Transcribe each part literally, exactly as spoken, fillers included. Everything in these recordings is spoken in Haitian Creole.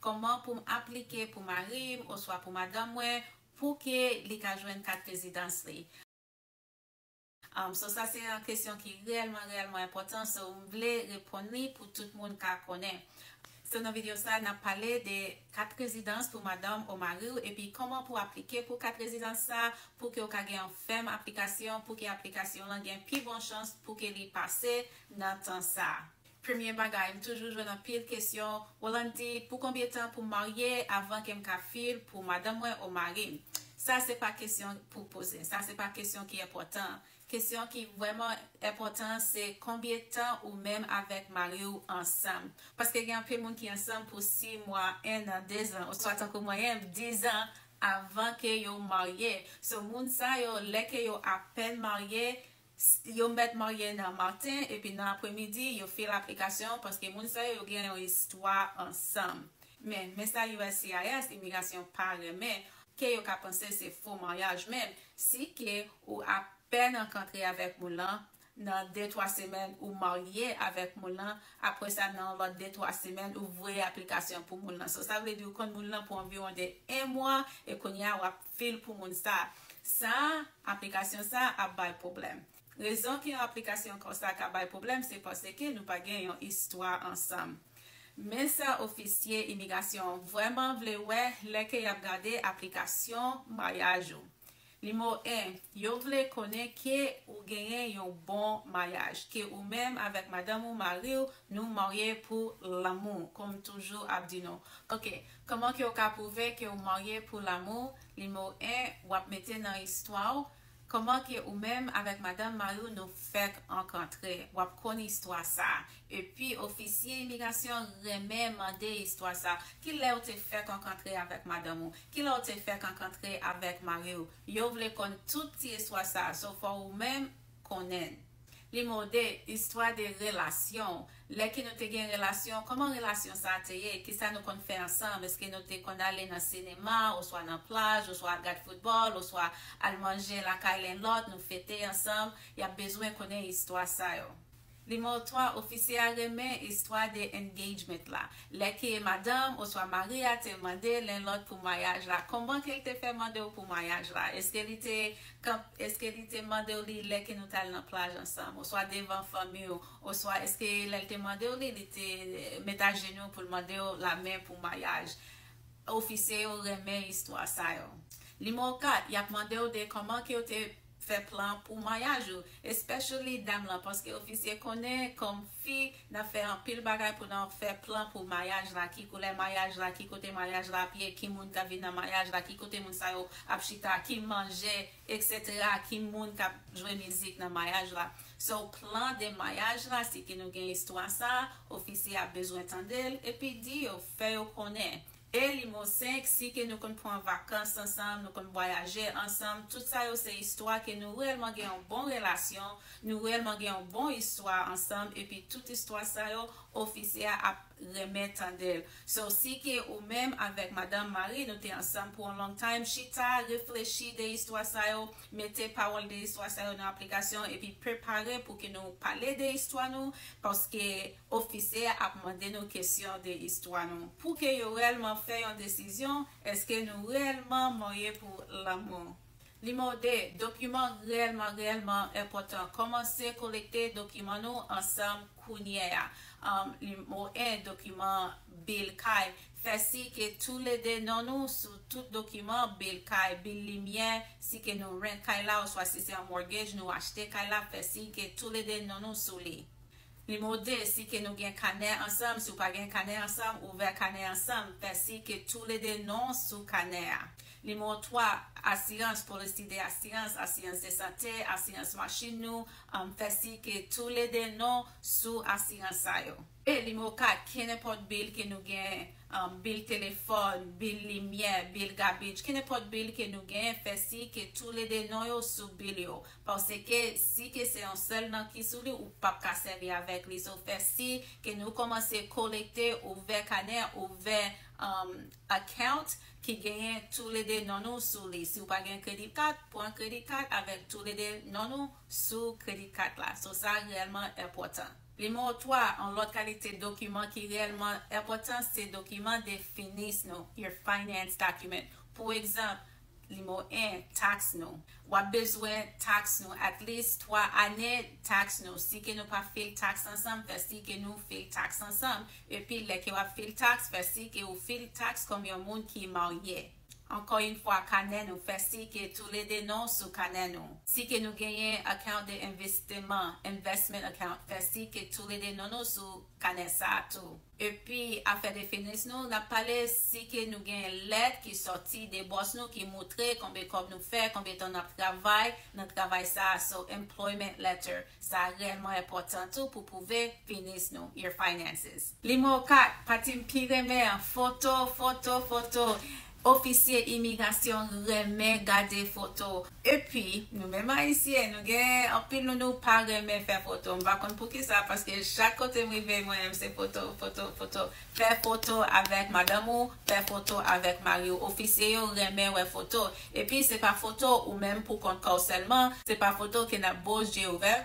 Kòman pou m aplike pou mari m oswa pou madanm mwen pou ke li ka jwenn kat rezidans li? Um, so sa se yon kesyon ki reyèlman, reyèlman enpòtan. So, m vle reponn li pou tout moun ka konnen. So, nan videyo sa, n ap pale de kat rezidans pou madanm ou mari w, epi kòman pou aplike pou kat rezidans sa, pou ke w ka gen yon fèm aplikasyon, pou ke aplikasyon lan gen pi bon chans pou ke li pase nan tan sa. Premye bagay, m toujou jwenn anpil kesyon, Rolandi, pou konbyen tan pou m marye avan ke m ka fil pou madanm mwen ou mari m? Sa se pa kesyon pou poze, sa se pa kesyon ki enpòtan. Kesyon ki vrèman enpòtan se konbyen tan ou menm avèk mari w ansanm. Paske gen anpil moun ki ansanm pou sis mwa, en an, de zan, oswa tankou mwen menm, diz an avan ke yo marye. So, moun sa yo, lè ke yo apèn marye, s- yo mèt marye nan maten, epi nan apremidi, yo fil aplikasyon, paske moun sa yo, yo gen yon istwa ansanm. Men, men sa U S C I S, imigrasyon pa renmen, ke yo ka panse se fo maryaj menm. Si ke ou apèn rankontre avèk moun lan, nan de twa semèn ou marye avèk moun lan, apre sa nan lòt de twa semèn ou voye aplikasyon pou moun lan. So, sa vle di ou konn moun lan pou anviwon de en mwa, e kounye a w ap fil pou moun sa. Sa, aplikasyon sa ap bay pwoblèm. Rezon ke yon aplikasyon konsa ka bay pwoblèm, se paske nou pa gen yon istwa ansanm. Men sa ofisye imigrasyon vrèman vle wè lè ke y ap gade aplikasyon maryaj ou. Nimewo en, yo vle konnen ke ou genyen yon bon maryaj, ke ou menm avèk madanm ou mari w, nou marye pou lanmou, kòm toujou ap di nou. Ok, kòman ke w ka pwouve ke w marye pou lanmou? Nimewo en, w ap mete nan istwa w, kòman ke ou menm avèk madanm mari w nou fèk rankontre. W ap konn istwa sa. Epi, ofisye imigrasyon renmen mande istwa sa. Kilè w te fèk rankontre avèk madanm ou? Kilè w te fèk rankontre avèk mari w? Yo vle konn tout ti istwa sa. So, fò ou menm konnen. Nimewo de, istwa de relasyon. Lè ke nou te gen relasyon, kòman relasyon sa te ye? Kisa nou konn fè ansanm? Èske nou te konn ale nan sinema, oswa nan plaj, oswa al gad foutbòl, oswa al manje lakay len lòt, nou fete ansanm? Y ap bezwen konnen istwa sa yo. Nimewo twa, ofisye a renmen istwa de engagement la. Lè ke madanm oswa mari a te mande len lòt pou maryaj la, kòman ke l te fè mande w pou maryaj la? Èske li te, kan, èske li te mande w li lè ke nou t al nan plaj ansanm, oswa devan fanmi w, oswa èske lè l te mande w li, li te met ajenou pou l mande w lamen pou maryaj? Ofisye yo renmen istwa sa yo. Nimewo kat, y ap mande w de kòman ke w te fè plan pou maryaj ou, especially dam lan, paske ofisye konnen kòm fi, n ap fè anpil bagay pou n fè plan pou maryaj la, ki koulè maryaj la, ki kote maryaj la ap ye, ki moun k ap vin nan maryaj la, ki kote moun sa yo ap chita, ki manje, et cetera, ki moun k ap jwe mizik nan maryaj la. So, plan de maryaj la, si ke nou gen istwa sa, ofisye a bezwen tande l, epi di yo, fè yo konnen. E nimewo senk, si ke nou konn pran vakans ansanm, nou konn vwayaje ansanm, tout sa yo se istwa ke nou reyèlman gen yon bon relasyon, nou reyèlman gen yon bon istwa ansanm, epi tout istwa sa yo, ofisye a ap renmen tande l. So, si ke ou menm avèk madanm, mari, nou te ansanm pou yon long time, chita, reflechi de istwa sa yo, mete pawòl de istwa sa yo nan aplikasyon, epi prepare pou ke nou pale de istwa nou, paske ofisye a ap mande nou kesyon de istwa nou. Pou ke yo reyèlman fè yon desizyon, èske nou reyèlman marye pou lanmou? Nimewo de, dokiman reyèlman, reyèlman enpòtan. Kòmanse kolekte dokiman nou ansanm kounye a. Um, nimewo en, dokiman bil kay. Fè si ke toulede non nou sou tout dokiman, bil kay, bil limyè, si ke nou rent kay la, oswa si se yon mortgage, nou achte kay la, fè si ke toulede non nou sou li. Nimewo de, si ke nou gen kanè ansanm, si w pa gen kanè ansanm, ouvè kanè ansanm, fè si ke toulede non sou kanè a. Nimewo twa, asirans, polisi de asirans, asirans de sante, asirans machin nou, um, fè si ke toulede non sou asirans sa yo. E nimewo kat, kenenpòt bil ke nou gen, um, bil telefòn, bil limyè, bil gabij, kenenpòt bil ke nou gen, fè si ke toulede non yo sou bil yo. Paske si ke se yon sèl non ki sou li, ou p ap ka sèvi avèk li. So, fè si ke nou kòmanse kolekte, ouvè kanè, ouvè, um, account ki genyen toulede non nou sou li. Si w pa gen credit card, pran credit card avèk toulede non nou sou credit card la. So, sa reyèlman enpòtan. Nimewo twa, yon lòt kalite dokiman ki reyèlman enpòtan, se dokiman de finans nou, your finance document. Pou egzanp, nimewo en, taks nou. W ap bezwen taks nou, at least twa ane taks nou. Si ke nou pa fil taks ansanm, fè si ke nou fil taks ansanm. Epi, lè ke w ap fil taks, fè si ke ou fil taks kòm yon moun ki marye. Ankò yon fwa, kanè nou, fè si ke toulede non sou kanè nou. Si ke nou genyen account de investiman, investment account, fè si ke toulede non nou sou kanè sa a tou. Epi, afè de finans nou, n ap pale si ke nou genyen lèt ki sòti de bòs nou ki moutre konbyen kòb nou fè, konbyen tan n ap travay nan travay sa a. So, employment letter. Sa reyèlman enpòtan tou pou pwouve finans nou, your finances. Nimewo kat, pati m pi renmen an, foto, foto, foto. Ofisye imigrasyon renmen gade foto. Epi, nou menm Ayisyen, nou gen anpil nou nou pa renmen fè foto. M pa konn poukisa, paske chak kote m rive, mwen menm se foto, foto, foto. Fè foto avèk madanm ou, fè foto avèk mari w. Ofisye yo renmen wè foto. Epi, se pa foto ou menm pou kont pa w sèlman, se pa foto ke n ap boz je ouvè.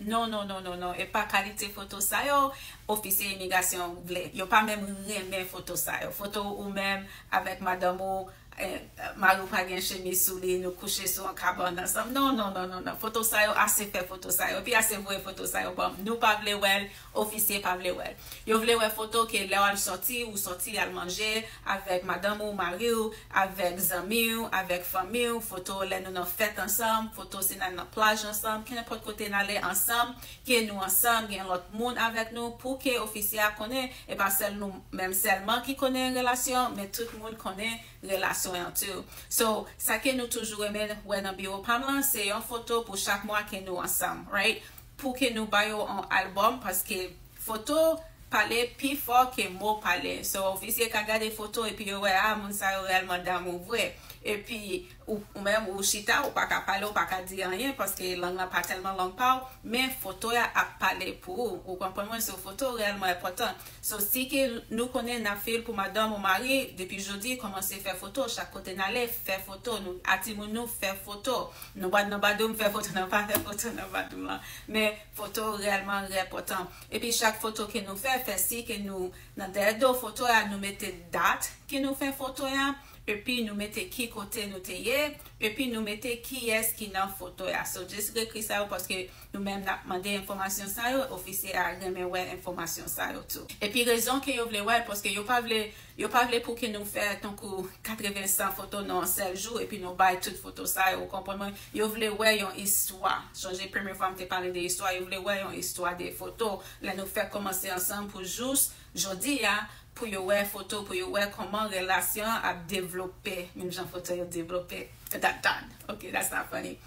Non, non, non, non, non. E pa kalite foto sa yo ofisye imigrasyon vle. Yo pa menm renmen foto sa yo. Foto ou menm avèk madanm ou, eh, mari w pa gen chemiz sou li, nou kouche sou yon kabann ansanm. Non, non, non, non, non. Foto sa yo, ase fè foto sa yo. Epi ase voye foto sa yo ban m. Nou pa vle wè l, ofisye pa vle wè l. Yo vle wè foto ke lè w al sòti, ou sòti al manje avèk madanm ou, mari w, avèk zanmi w, avèk fanmi w, foto lè nou nan fèt ansanm, foto si n al nan plaj ansanm, kenenpòt kote n ale ansanm, ke nou ansanm, gen lòt moun avèk nou, pou ke ofisye a konnen, e pa sèl nou menm sèlman ki konnen relasyon, men tout moun konnen relasyon an tou. So, sa ke nou toujou renmen wè nan biwo pa m lan, se yon foto pou chak mwa ke nou ansanm, right? Pou ke nou ba yo yon albòm, paske foto pale pi fò ke mo pale. So, ofisye ka gade foto epi yo wè, ah, moun sa yo reyèlman damou vre. Epi, ou, ou menm, ou chita, ou pa ka pale, ou pa ka di anyen, paske lang lan pa tèlman lang pa w, men foto a ap pale pou ou. Ou konprann mwen? So, foto reyèlman enpòtan. So, si ke nou konnen n ap fil pou madanm ou mari, depi jodi, kòmanse fè foto. Chak kote n ale, fè foto. Nou, a timoun nou, fè foto. Nou pa nan badou m, fè foto, nan pa fè foto nan badou m lan. Men foto reyèlman enpòtan. Epi chak foto ke nou fè, fè si ke nou, nan dèyè do foto a, nou mete dat ke nou fè foto a, epi nou mete ki kote nou te ye, epi nou mete kiyès ki nan foto a. So, just ekri sa yo, paske nou menm n ap mande enfòmasyon sa yo, ofisye a renmen wè enfòmasyon sa yo tou. Epi rezon ke yo vle wè l, paske yo pa vle, yo pa vle pou ke nou fè tankou katreven san foto nan yon sèl jou, epi nou bay tout foto sa yo, ou konprann mwen? Yo vle wè yon istwa. Sonje premye fwa m te pale de istwa, yo vle wè yon istwa de foto. Lè nou fèk kòmanse ansanm pou jous jodi a, pou yo wè foto, pou yo wè kòman relasyon an ap devlope, menm jan foto yo devlope. Dat, dat. Ok, that's not funny.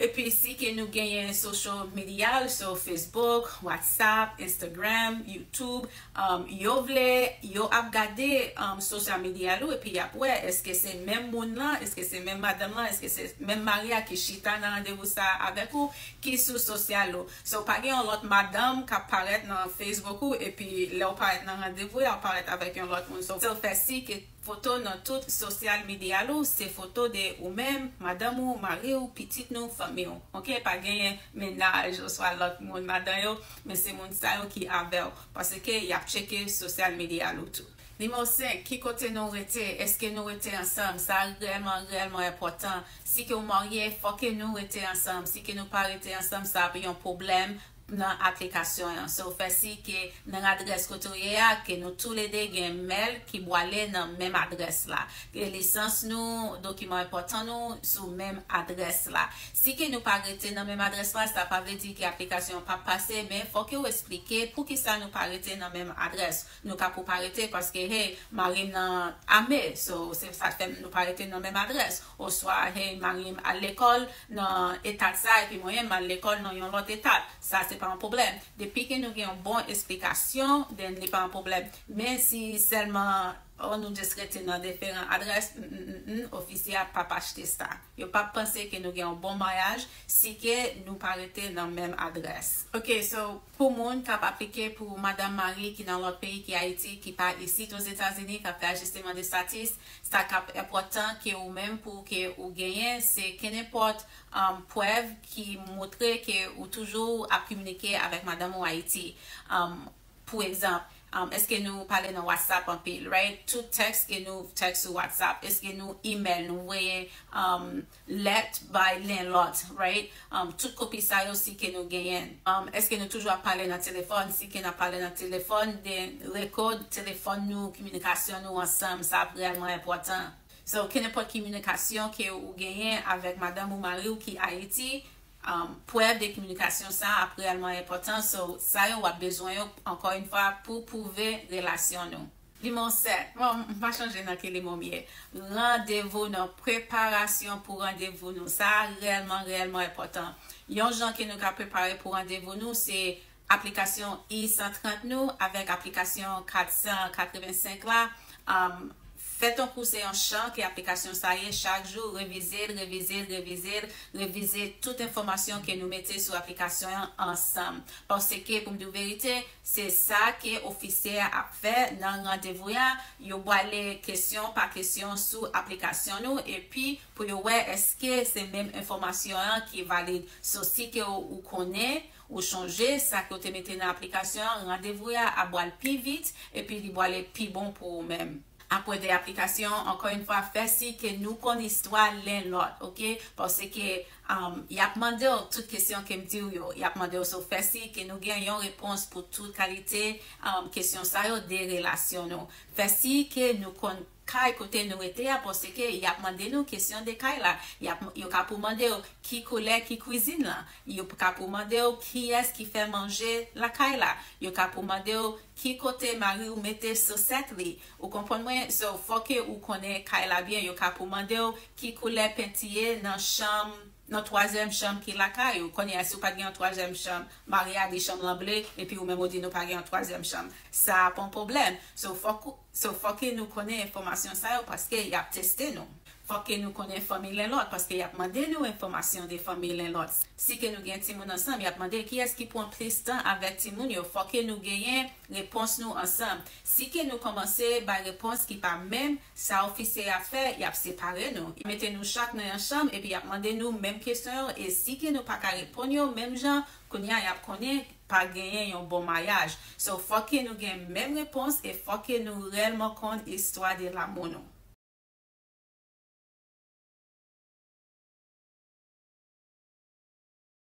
Epi si ke nou genyen social media, so Facebook, WhatsApp, Instagram, YouTube, um, yo vle, yo ap gade, um, social media ou, epi y ap wè, èske se menm moun lan, èske se menm madanm lan, èske se menm mari a ki chita nan randevou sa a avèk ou, ki sou social ou. So, pa gen yon lòt madanm k ap parèt nan Facebook ou, epi lè w parèt nan randevou, y ap parèt avèk yon lòt moun. So, so fè si ke foto nan tout social media ou, se foto de ou menm, madanm ou, mari w, pitit nou, fanmi w. Ok? Pa genyen mennaj oswa lòt moun ladan yo, men se moun sa yo ki avè w. Paske y ap tcheke social media ou tou. Nimewo senk, ki kote nou rete? Èske nou rete ansanm? Sa reyèlman, reyèlman enpòtan. Si ke w marye, fò ke nou rete ansanm. Si ke nou pa rete ansanm, sa ap yon pwoblèm nan aplikasyon an. So, fè si ke nan adrès kote w ye a, ke nou toulede gen mèl ki bwale nan menm adrès la. Ke lisans nou, dokiman enpòtan nou sou menm adrès la. Si ke nou pa rete nan menm adrès la, sa pa vle di ke aplikasyon an p ap pase, men fò ke w esplike poukisa nou pa rete nan menm adrès. Nou ka pou pa rete paske, hey, mari m nan ame, so se sa k fè nou pa rete nan menm adrès. Oswa, hey, mari m al lekòl nan eta sa, epi mwen menm m al lekòl nan yon lòt eta. Sa se pa yon pwoblèm. Depi ke nou gen yon bon esplikasyon, then li pa yon pwoblèm. Men si sèlman Oh, nou just rete nan diferan adrès, mm, mm, mm, mm, ofisye a p ap achte sa. Yo p ap panse ke nou gen yon bon mayaj si ke nou pa rete nan menm adrès. Ok, so pou moun k ap aplike pou madanm mari ki nan lòt peyi ki Ayiti, ki pa isit Ozetazini, k ap fè ajisteman de status, sa k ap enpòtan ke ou menm pou ke ou genyen, se kenenpòt um, prèv ki montre ke ou toujou ap kominike avèk madanm ou Ayiti. Um, pou egzanp, um, èske nou pale nan WhatsApp anpil, right? Tout tèks ke nou tèks sou WhatsApp, èske nou email, nou voye um, lèt bay len lòt, right? Um, tout kopi sa yo si ke nou genyen. Um, èske nou toujou ap pale nan telefòn? Si ke n ap pale nan telefòn, then rekòd telefòn nou, kominikasyon nou ansanm, sa ap reyèlman enpòtan. So, kenenpòt kominikasyon ke ou genyen avèk madanm ou mari w ki Ayiti, um, prèv de kominikasyon sa ap reyèlman enpòtan. So, sa yo w ap bezwen yo, ankò yon fwa, pou pwouve relasyon nou. Nimewo sèt, bon, m pa chanje nan ki nimewo m ye. Randevou nou, preparasyon pou randevou nou. Sa a reyèlman, reyèlman enpòtan. Yon jan ke nou ka prepare pou randevou nou, se aplikasyon I san trant nou avèk aplikasyon kat san katrevensenk la. Um, fè tankou se yon chan ke aplikasyon sa ye, chak jou, revize l, revize l, revize l, revize tout enfòmasyon ke nou mete sou aplikasyon an ansanm. Paske, pou m di w verite, se sa ke ofisye a ap fè nan randevou a. Yo bwale kesyon pa kesyon sou aplikasyon nou, epi pou yo wè èske se menm enfòmasyon an ki valid. So, si ke ou, ou konnen, ou chonje sa ke w te mete nan aplikasyon an, randevou a ap bwal pi vit, epi li bwale pi bon pou ou menm. Apre de aplikasyon, ankò yon fwa, fè si ke nou konn istwa len lòt, oke? Paske, um, y ap mande w tout kesyon ke m di w yo. Y ap mande w, so fè si ke nou gen yon repons pou tout kalite, um, kesyon sa yo de relasyon nou. Fè si ke nou konn kay kote nou rete a, paske y ap mande nou kesyon de kay la. Y ap, yo ka pou mande w ki koulè ki kwizin lan. Yo ka pou mande w kiyès ki fè manje lakay la. Yo ka pou mande w ki kote mari w mete sosèt li. Ou konprann mwen? So, fò ke ou konnen kay la byen. Yo ka pou mande w ki koulè penti ye nan chanm, nan twazyèm chanm ki lakay ou. Kounye a, si w pa t gen yon twazyèm chanm, mari a di chanm lan ble, epi ou menm ou di nou pa gen yon twazyèm chanm. Sa a pa yon pwoblèm. So, fòk ou, so, fòk ke nou konnen enfòmasyon sa yo, paske y ap teste nou. Fòk ke nou konnen fanmi len lòt, paske y ap mande nou enfòmasyon de fanmi len lòt. Si ke nou gen timoun ansanm, y ap mande kiyès ki pran plis tan avèk timoun yo. Fòk ke nou genyen repons nou ansanm. Si ke nou kòmanse bay repons ki pa menm sa ofisye a fè, y ap separe nou. Y ap mete nou chak nan yon chanm, epi y ap mande nou menm kesyon yo, e si ke nou pa ka reponn yo menm jan, kounye a y ap konnen pa genyen yon bon mayaj. So, fòk ke nou gen menm repons, e fòk ke nou reyèlman konn istwa de lanmou nou.